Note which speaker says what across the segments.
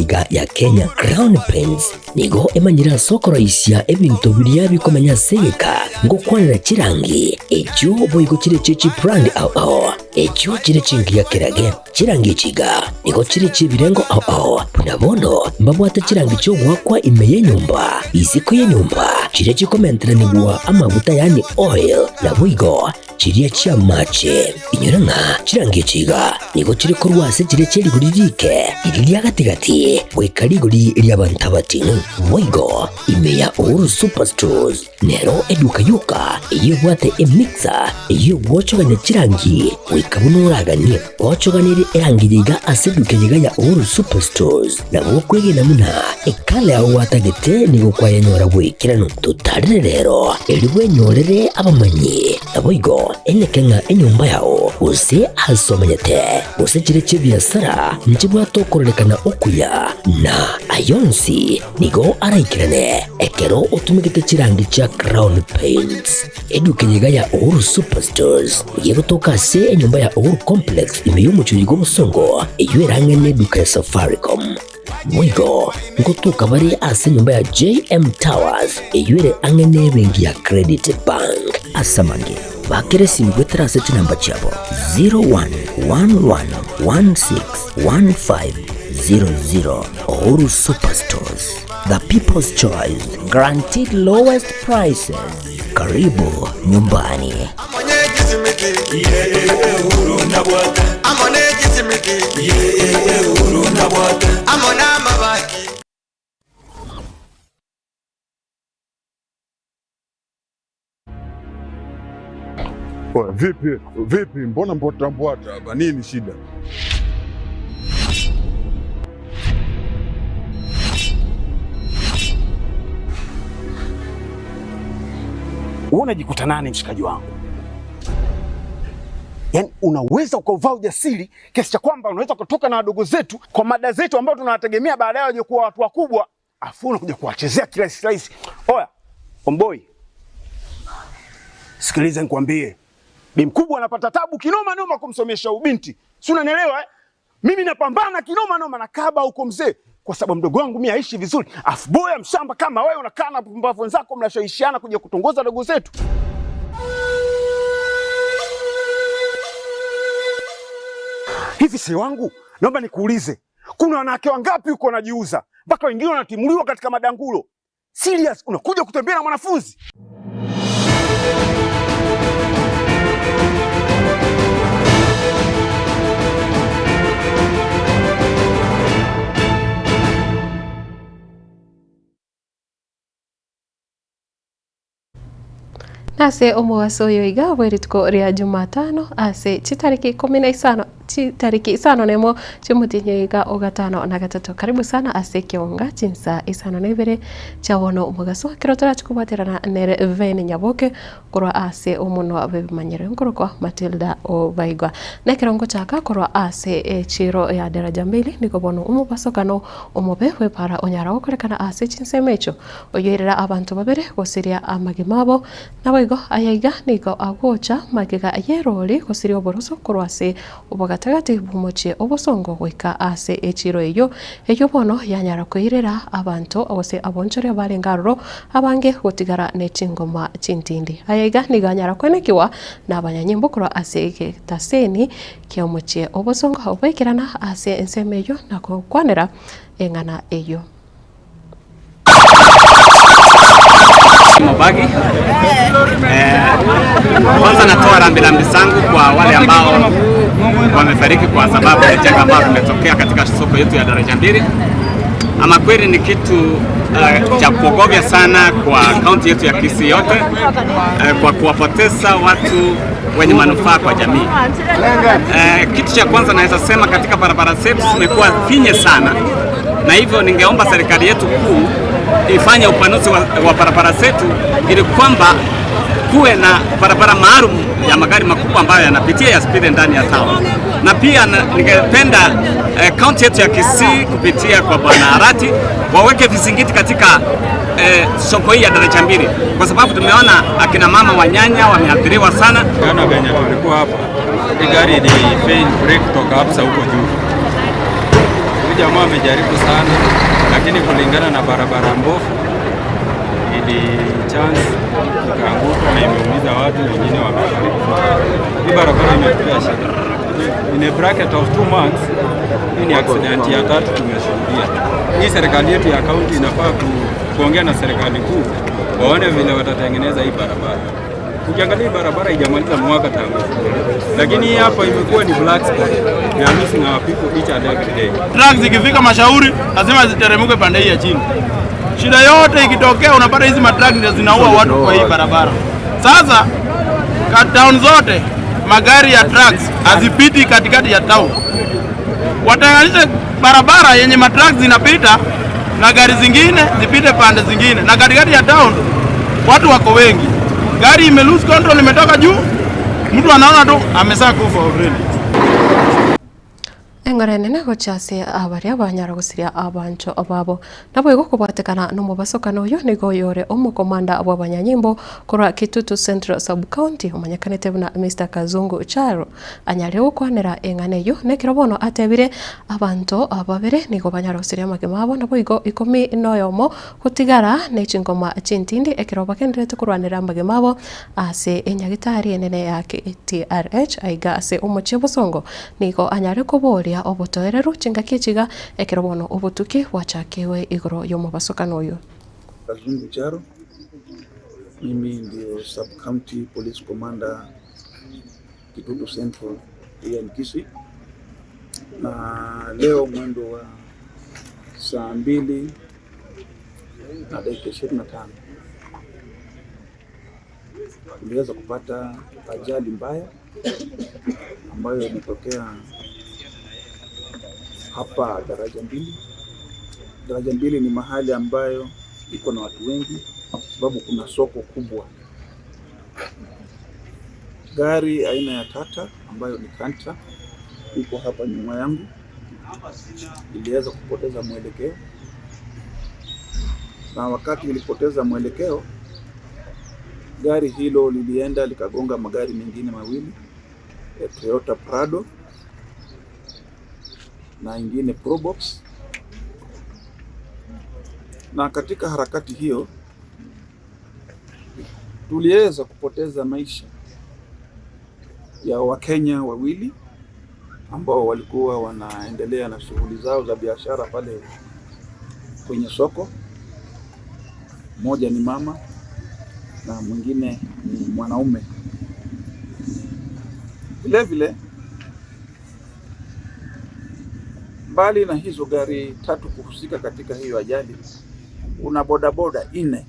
Speaker 1: eye iga ya Kenya. Crown Paints nigo emanyire ase okoroisia ebinto biria bikomenya ase egeka, ngokwanera chirangi echio boigo chire chie chibrand ao ao, echio chire chingiya kerage. Chirangi echi iga nigo chire chi'ebirengo ao ao, buna bono mbabwate chirangi chi'ogoakwa ime y'enyomba, isiko y'enyomba, chiria chikomenteranigwa amaguta yaani oil, naboigo chiria chi'amache. Inyora ng'a chirangi echi iga nigo chire korwa ase chiria chie rigori riike, riria ria gati-gati, goika rigori ri'abanto abating'u. Boigo ime ya Uhuru Superstores Nero eduka yoka eyio ebwate emixer eyio egwochogania chirangi goika buna oraganie. Ochoganirie erangi eye iga ase eduka eye iga ya Uhuru Superstores, nabo okwegena buna ekala yao gwatagete nigo kwayenyora bw'ekeranu. Totarire rero erio bwenyorere abamanyi, naboigo eneke ng'a enyomba yao gose ase omenyete gose chire chi'ebiasara nchibwate okororekana okuya, na ayonsi Nigo araikerane ekero otumegete chirangi chia Crown Paints. Eduka eye iga ya Uhuru Superstores nigo egotoka ase enyomba ya Uhuru Complex ime y'omochie oyo bw'obosongo eyio erang'e neduka ya Safaricom. Boigo ngotoka bare ase enyomba ya JM Towers eyio ere ang'e nebenki ya Credit Bank. Ase amange, bakera esimi goetera ase chinamba chiabo 0111161500. Uhuru Superstores, the people's choice, guaranteed lowest prices. Karibu nyumbani.
Speaker 2: Oya, vipi vipi, mbona mbwata mbwata hapa? Nini shida?
Speaker 3: Wewe unajikuta nani mshikaji wangu? Yaani unaweza ukauvaa ujasiri kiasi cha kwamba unaweza kutoka na wadogo zetu kwa mada zetu ambao tunawategemea baadaye waje kuwa watu wakubwa, afu unakuja kuwachezea kirahisi rahisi. Oya, omboi, sikiliza nikwambie, bi mkubwa anapata tabu kinoma noma kumsomesha ubinti, si unanielewa eh? Mimi napambana kinoma noma na kaba huko mzee, kwa sababu mdogo wangu mimi aishi vizuri, afu boya mshamba kama wewe unakaa na pumbavu wenzako mnashawishiana kuja kutongoza dogo zetu. Hivi si wangu, naomba nikuulize, kuna wanawake wangapi huko wanajiuza mpaka wengine wanatimuliwa katika madangulo? Serious, unakuja kutembea na mwanafunzi?
Speaker 4: Nase omobaso oyo iga bwe rituko ria Jumatano ase chitariki ikomi na isano chitariki isano nemo chiomotienyi iga ogatano na gatato. Karibu sana ase ekeonga chinsa isano na ibere chia bono omogaso ekero torachi kobwaterana nere Veni Nyaboke korwa ase omonwa bw'ebimanyero nkorokwa Matilda Obaigwa. Na ekero ngochaka korwa ase echiro ya Daraja Mbili nigo bono omobasokano omobe bw'epara onyara gokorekana ase chinsemo echio Oyoirera abanto babere gosiria amagima abo, naboigo ayaiga nigo agocha magega y'erori gosiria oboroso korwa ase obogatagati bw'omochie obosongo goika ase echiiro eyio, eyio bono yanyara koirera abanto gose abonchoria barenge aroro abange gotigara ne chingoma chintindi. Ayaiga nigo anyara koenekigwa nabanyanyimbo korwa ase egetaseni ki'omochie obosongo ogoikerana ase ensemo eyio na gokwanera eng'ana eyio.
Speaker 5: Mobagi. Eh, kwanza natoa rambirambi zangu kwa wale ambao wamefariki kwa sababu ya janga ambalo limetokea katika soko yetu ya daraja mbili. Ama kweli ni kitu uh, cha kuogofya sana kwa kaunti yetu ya Kisii yote uh, kwa kuwapoteza watu wenye manufaa kwa jamii. Uh, kitu cha kwanza naweza sema katika barabara zetu zimekuwa finye sana, na hivyo ningeomba serikali yetu kuu ifanye upanuzi wa, wa barabara zetu ili kwamba kuwe na barabara maalum ya magari makubwa ambayo yanapitia yasipite ndani ya town. Na pia ningependa eh, kaunti yetu ya Kisii kupitia kwa Bwana Arati waweke vizingiti katika eh, soko hii ya daraja mbili, kwa sababu tumeona akina mama wa nyanya wameathiriwa sana.
Speaker 6: Jana venye tulikuwa hapa, hii gari ili fail brake kutoka hapa huko juu. Jamaa amejaribu sana, lakini kulingana na barabara mbovu ili chance ikaanguka na imeumiza watu wengine wamefariki. Hii barabara imetupea shida. In a bracket of two months, hii ni accident ya tatu tumeshuhudia. Hii serikali yetu ya kaunti inafaa ku, kuongea na serikali kuu waone vile watatengeneza hii barabara. Ukiangalia hii barabara haijamaliza mwaka tangu ifunguliwe, lakini hii hapa imekuwa ni black spot. We are losing our people each and every day.
Speaker 7: Trucks zikifika mashauri lazima ziteremke pande hii ya chini. Shida yote ikitokea, unapata hizi matruck ndio zinaua watu kwa hii barabara. Sasa ka town zote magari ya trucks hazipiti katikati ya town, watenganishe barabara yenye matrucks zinapita na gari zingine zipite pande zingine, na katikati ya town watu wako wengi, gari ime lose control, imetoka juu, mtu anaona tu amesaa kufa already.
Speaker 4: Engoro enene gochia ase abaria banyara gosiria abancho babo. Naboigo kobwatekana nomobasokano oyo nigo oyore omokomanda bw'abanyanyimbo korwa Kitutu Central Sub-County omanyekanete buna Mister Kazungu Charo anyarire gokwanera eng'ana eyio nekero bono atebire abanto babere nigo banyara gosiria amagima abo naboigo ikomi noyomo gotigara ne chingoma chintindi ekero bagendererete korwanera amagima abo ase enyagitari enene ya KTRH aiga ase omochie bosongo nigo anyare koboria obotoereru chingaki echi iga ekero bono obotuki bwachakigwe igoro y'omobasokano oyo.
Speaker 8: Kazungu Charo, mimi ndio sub county police commander Kitutu Central here in Kisii, na leo mwendo wa saa mbili na dakika 25 tuliweza kupata ajali mbaya ambayo imetokea hapa Daraja Mbili. Daraja Mbili ni mahali ambayo iko na watu wengi, sababu kuna soko kubwa. Gari aina ya Tata ambayo ni Canter iko hapa nyuma yangu, iliweza kupoteza mwelekeo, na wakati ilipoteza mwelekeo, gari hilo lilienda likagonga magari mengine mawili ya Toyota Prado na ingine Probox, na katika harakati hiyo tuliweza kupoteza maisha ya Wakenya wawili ambao walikuwa wanaendelea na shughuli zao za biashara pale kwenye soko. Mmoja ni mama na mwingine ni mwanaume. Vile vile, mbali na hizo gari tatu kuhusika katika hiyo ajali, kuna bodaboda nne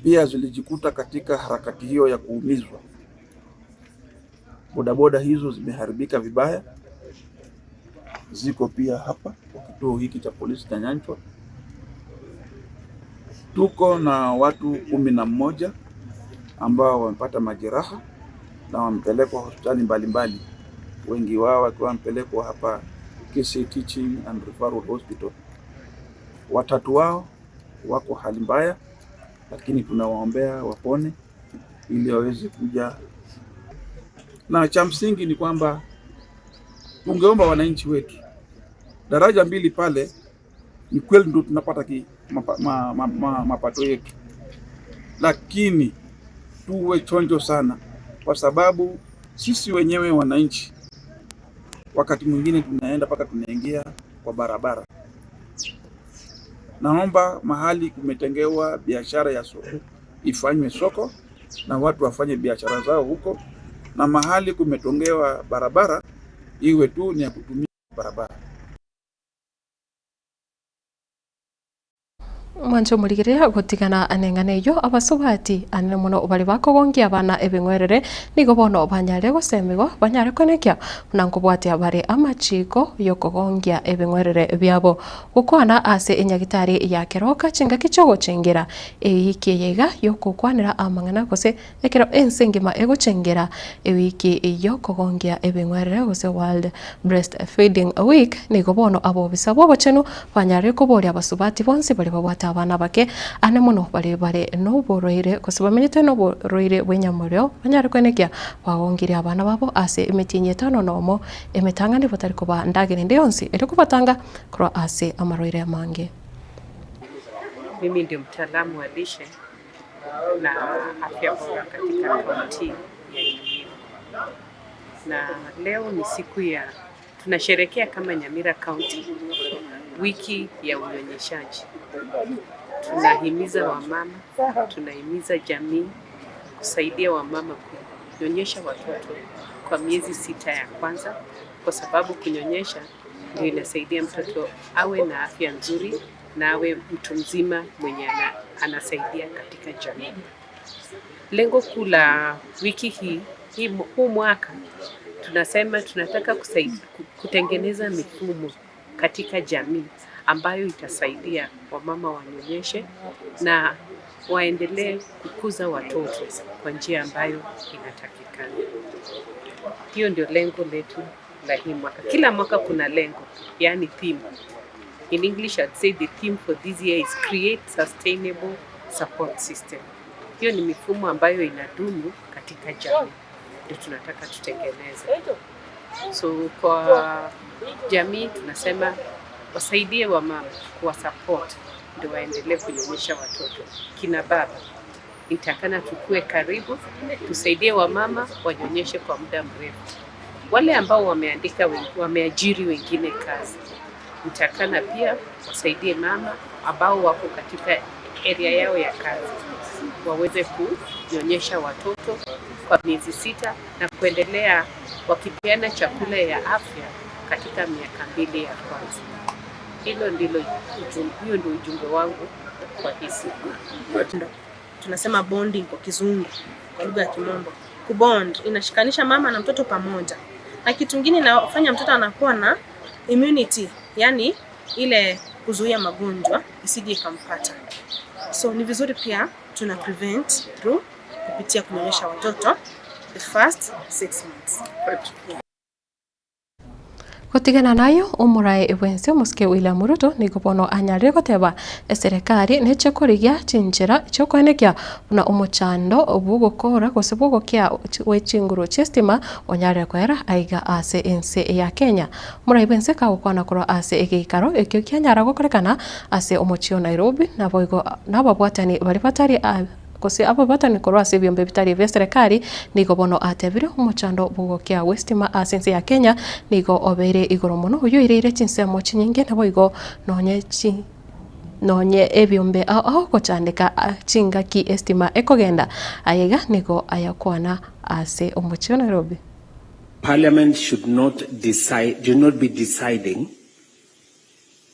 Speaker 8: pia zilijikuta katika harakati hiyo ya kuumizwa. Bodaboda hizo zimeharibika vibaya, ziko pia hapa kwa kituo hiki cha polisi cha Nyanchwa. Tuko na watu 11 ambao wamepata majeraha na wamepelekwa hospitali mbalimbali, wengi wao wakiwa wamepelekwa hapa Kisii Teaching and Referral Hospital. Watatu wao wako hali mbaya, lakini tunawaombea wapone ili waweze kuja. Na cha msingi ni kwamba tungeomba wananchi wetu, daraja mbili pale ni kweli ndio tunapata ki, mapa, ma, ma, ma, mapato yetu, lakini tuwe chonjo sana, kwa sababu sisi wenyewe wananchi wakati mwingine tunaenda mpaka tunaingia kwa barabara. Naomba mahali kumetengewa biashara ya soko ifanywe soko na watu wafanye biashara zao huko, na mahali kumetongewa barabara iwe tu ni ya kutumia barabara.
Speaker 4: Mwanche omorigereria gotigana neng'ana eyio, abasubati anene mono baria bakogongia abana ebing'werere nigo bono banyare gosemigwa banyare koenekia buna nkobwatia bare amachiiko y'okogongia ebing'werere biabo. Gokwana ase enyagitari ya keroka chingaki chi'ogochengera ewiki eye iga y'ogokwanera amang'ana gose Ekero ense engima egochengera ewiki y'okogongia ebing'werere gose World Breastfeeding Week, nigo bono abobisa bw'obochenu banyarire koboria abasubati bonsi baria babwate. babwate abana abake ane mono baria bare noborwaire gose bamenyete noborwaire bw'enyamoreo banyare koenekia bagongirie abana babo ase emetienyi etano nomo emetang'ani batari kobaa ndagera ende yonsi erio kobatanga korwa ase amarwaire amange.
Speaker 9: Mimi ndio mtaalamu wa lishe na afya bora katika kaunti ya Nyamira. Na leo ni siku ya tunasherekea kama Nyamira County wiki ya unyonyeshaji. Tunahimiza wamama, tunahimiza jamii kusaidia wamama kunyonyesha watoto kwa miezi sita ya kwanza, kwa sababu kunyonyesha ndio inasaidia mtoto awe na afya nzuri na awe mtu mzima mwenye ana, anasaidia katika jamii. Lengo kuu la wiki hii, hii huu mwaka tunasema tunataka kusaidia, kutengeneza mifumo katika jamii ambayo itasaidia wamama wanyonyeshe na waendelee kukuza watoto kwa njia ambayo inatakikana. Hiyo ndio lengo letu la hii mwaka. Kila mwaka kuna lengo, yani theme. In English I'd say the theme for this year is create sustainable support system. Hiyo ni mifumo ambayo inadumu katika jamii, ndio tunataka tutengeneze. So kwa jamii tunasema wasaidie wamama kuwa support ndio waendelee kunyonyesha watoto. Kina baba itakana tukue karibu, tusaidie wamama wanyonyeshe kwa muda mrefu. Wale ambao wameandika wameajiri wengine kazi, itakana pia wasaidie mama ambao wako katika area yao ya kazi waweze kunyonyesha watoto kwa miezi sita na kuendelea wakipeana chakula ya afya katika miaka mbili ya kwanza. Hilo ndilo ujumbe, hiyo ndio ujumbe wangu kwa hii siku.
Speaker 10: Tunasema bonding kwa kizungu, kwa lugha ya kimombo. Kubond inashikanisha mama na mtoto pamoja, na kitu kingine inafanya mtoto anakuwa na immunity, yani ile kuzuia magonjwa isije ikampata. So ni vizuri pia tuna prevent through kupitia kunyonyesha watoto the first six months.
Speaker 4: Gotigana nayo, omorae bwense omosike William Ruto nigo bono anyarire goteba eserekari neche korigia chinchera chiokoenekia buna omochando bw'ogokora gose bw'ogokia gwe chinguru chi'estima onyarire koera aiga ase ense ya Kenya. Omorai bwense kagokwana korwa ase egeikaro ekio kianyara gokorekana ase omochie o Nairobi naboigo nababwatani baria batari gose ababatani korwa ase ebiombe bitari bia serikali nigo bono atebire omochando bw'ogokia gw'estima ase ense ya Kenya nigo obeire igoro mono oyio oireire chinsemo chinyinge naboigo nonye chi nonye ebiombe ao ao gochandeka chingaki estima ekogenda aiga nigo ayakwana ase omochie o Nairobi.
Speaker 11: Parliament should not decide, should not be deciding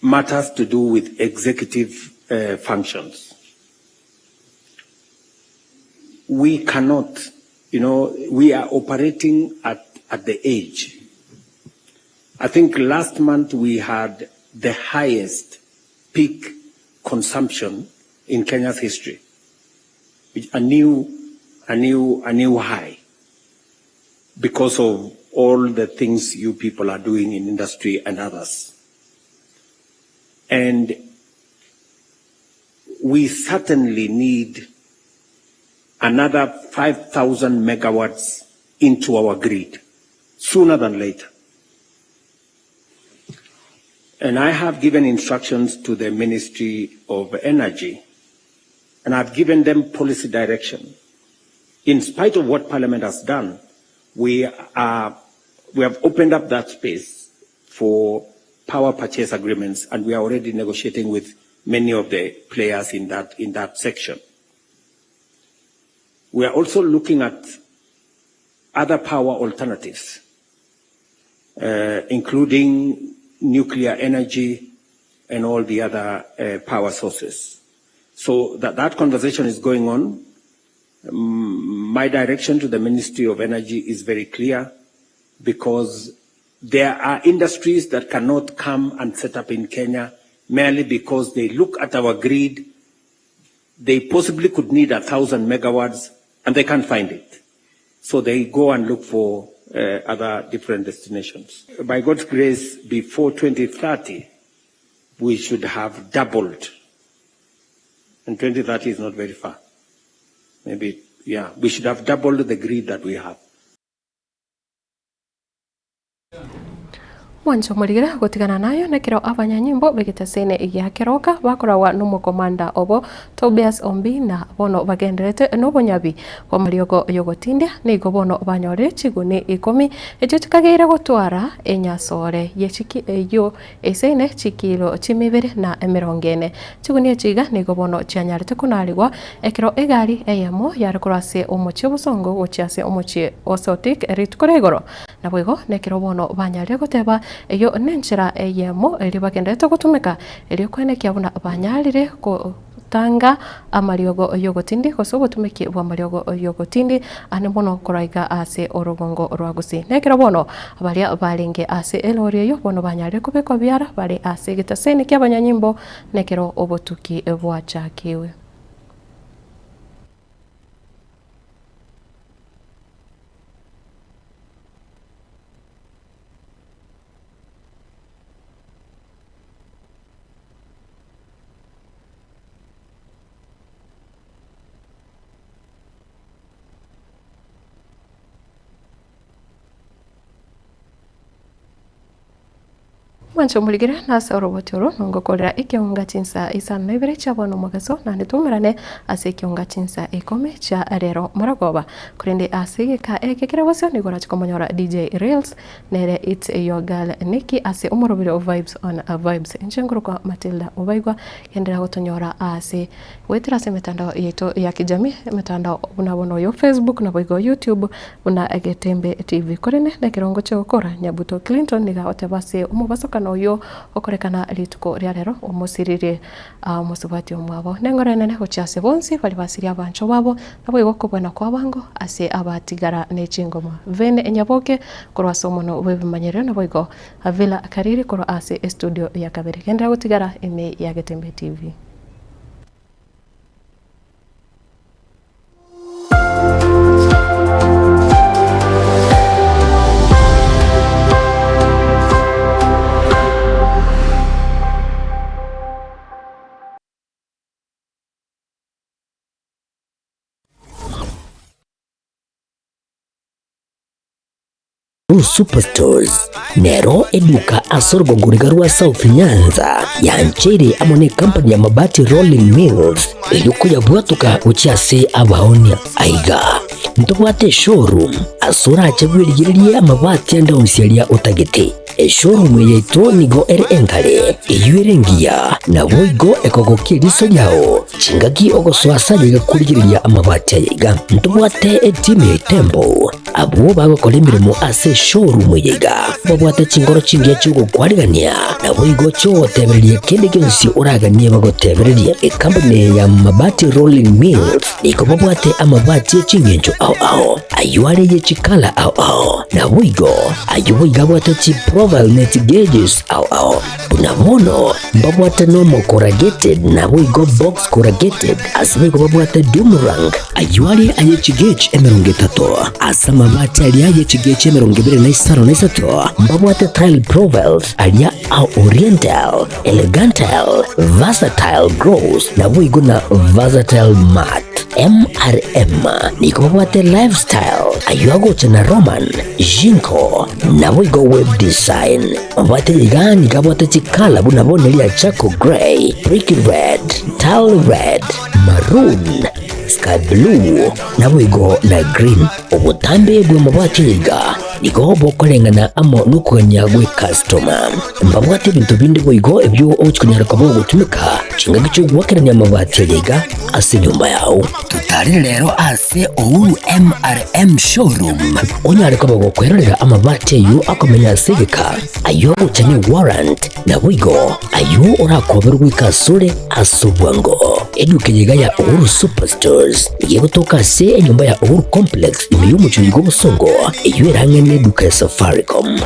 Speaker 11: matters to do with executive uh, functions. We cannot, you know, we are operating at, at the edge. I think last month we had the highest peak consumption in Kenya's history, a new, a new, a new high because of all the things you people are doing in industry and others. And we certainly need another 5,000 megawatts into our grid sooner than later. And I have given instructions to the Ministry of Energy, and I've given them policy direction. In spite of what Parliament has done, we, are, we have opened up that space for power purchase agreements, and we are already negotiating with many of the players in that, in that section. We are also looking at other power alternatives, uh, including nuclear energy and all the other uh, power sources. So that, that conversation is going on. Um, my direction to the Ministry of Energy is very clear because there are industries that cannot come and set up in Kenya merely because they look at our grid. They possibly could need a 1,000 megawatts and they can't find it. So they go and look for uh, other different destinations. By God's grace, before 2030, we should have doubled And 2030 is not very far. Maybe, yeah, we should have doubled the grid that we have.
Speaker 4: Mwanche omorigere gotigana nayo nekero abanyanyimbo b'egetasene gia Keroka bakoragwa nomokomanda obo Tobias Ombina bono bagenderete nobonyabi bw'amariogo y'ogotindia nigo bono banyorire chiguni ikomi echio chikageire gotwara enyasore ye chiki eyio eisaine chikilo chimibere na emerongo ene. Chiguni echi iga nigo bono chianyarete konarigwa ekero egari eyemo yare korwa ase omochie obosongo gochia ase omochie o Sotik rituko ria igoro. Naboigo nekero bono banyarire goteba eyio nenchera eyemo eria bagenderete gotumeka erio koenekia buna banyarire gotanga amariogo y'ogotindi gose obotumeki bw'amariogo y'ogotindi ande mono koraiga ase orogongo rwa Gusii. Nekero bono baria barenge ase elori eyio bono banyarire kobekwa biara bare ase egetaseni ki'abanyanyimbo nekero obotuki bwachakiwe. Mwanche omorigere nase oroboti oro nongokorera ekeunga chinsa isano na ibere chia bono omogaso, naende twaumerane ase ekeunga chinsa ikomi chia rero maragoba. Korende ase egeka eke kere bosio nigo orache komonyora DJ Reels nere It's your girl Nicky ase omorobiri o Vibes on Vibes. Inche nkorokwa Matilda Obaigwa, genderera gotonyora ase goetera ase emetandao yaito ya kijamii, emetandao buna bono oyo Facebook naboigo YouTube. Buna Getembe TV. Korende nekero ngochia gokora, Nyabuto Clinton nigo agoteba ase omobasokano oyio okorekana rituko ria rero omosiririe omosubati omwabo. Nengoro enene gochia ase bonsi baria basirie abanchwa babo, naboigo okobwena kw'abango ase abatigara ne chingoma. Vene Nyaboke korwa ase omonwa bw'ebimanyererio naboigo Avila Kariri korwa ase estudio ya kabere. Genderera gotigara ime ya Getembe TV.
Speaker 1: Blue Superstores nero eduka ase orogongo riga rwa South Nyanza yancheire amo ne company ya Mabati Rolling Mills erio koyabwatoka gochia ase abaonia. Aiga ntobwate eshowroom ase orache bwerigererie amabati ande onsi aria otagete. Eshowroom eye yaito nigo ere enkare, eyio ere engiya, naboigo ekogokia eriso riao. Chingaki ogosoa ase aye iga korigereria amabati aya iga, ntobwate etimu ya Itembo, abwo bagokora emeremo ase eshowroom eye iga, babwate chinkoro chingiya chi'ogokwarigania, naboigo chi'ogotebereria kende gionsi oraganie bagotebererie. Ekampuni eye ya Mabati Rolling Mills nigo babwate amabati e chingencho ao ao, ayio are ye chikala ao ao, naboigo ayio boigo abwate chiprofile ne chigeges ao ao. Buna bono mbabwate nomo corrugated naboigo box corrugated, ase boigo babwate doom rank, ayio are aye chigauge 30, ase amabati aria aye chigauge 23 mbabwate tile profiles aria a oriental, elegantal, versatile gloss naboigo na versatile matte. MRM nigo babwate lifestyle, ayio agocha na Roman, Jinko, naboigo web design. Mabwate iga nigo abwate chikala buna bono eria charcoal grey, brick red, tile red, maroon, sky blue, naboigo na green. Obotambe bw'amabwate iga nigo bokoreng'ana amo nokogania gw'ecustoma. Mbabwate ebinto binde boigo ebio ogochia konyara koba ogotumeka chingaki chi'ogoakerania amabati aya iga ase enyomba yao. Totarire rero ase Uhuru MRM Showroom onyare koba gokwerorera amabati ayio akomenya ase egeka, ayio agocha ne warrant, naboigo ayio orakoberwe goika asore ase obwango. Eduka eye iga ya Uhuru Superstores nigo egotoka ase enyomba ya Uhuru Complex ime y'omochie oyo bw'obosongo eyio ere ang'e neduka ya Safaricom.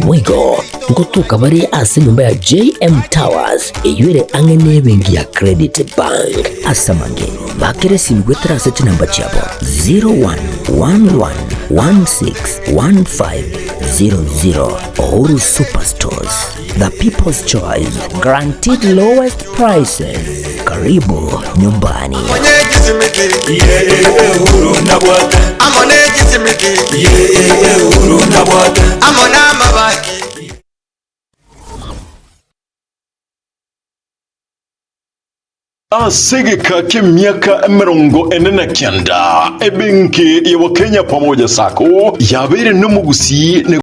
Speaker 1: Boigo ngotoka bare ase enyomba ya JM Towers eyio ere ang'e nebenki ya Credit Bank. Ase amange. Bakere esimi goetera ase chinamba chiabo 0111161500. Uhuru Superstores, the people's choice, guaranteed lowest prices. Karibu nyumbani.
Speaker 12: Ase egeka ki'emiaka 49, ebenki ya Wakenya Pamoja Sacco yabeire nomogusii.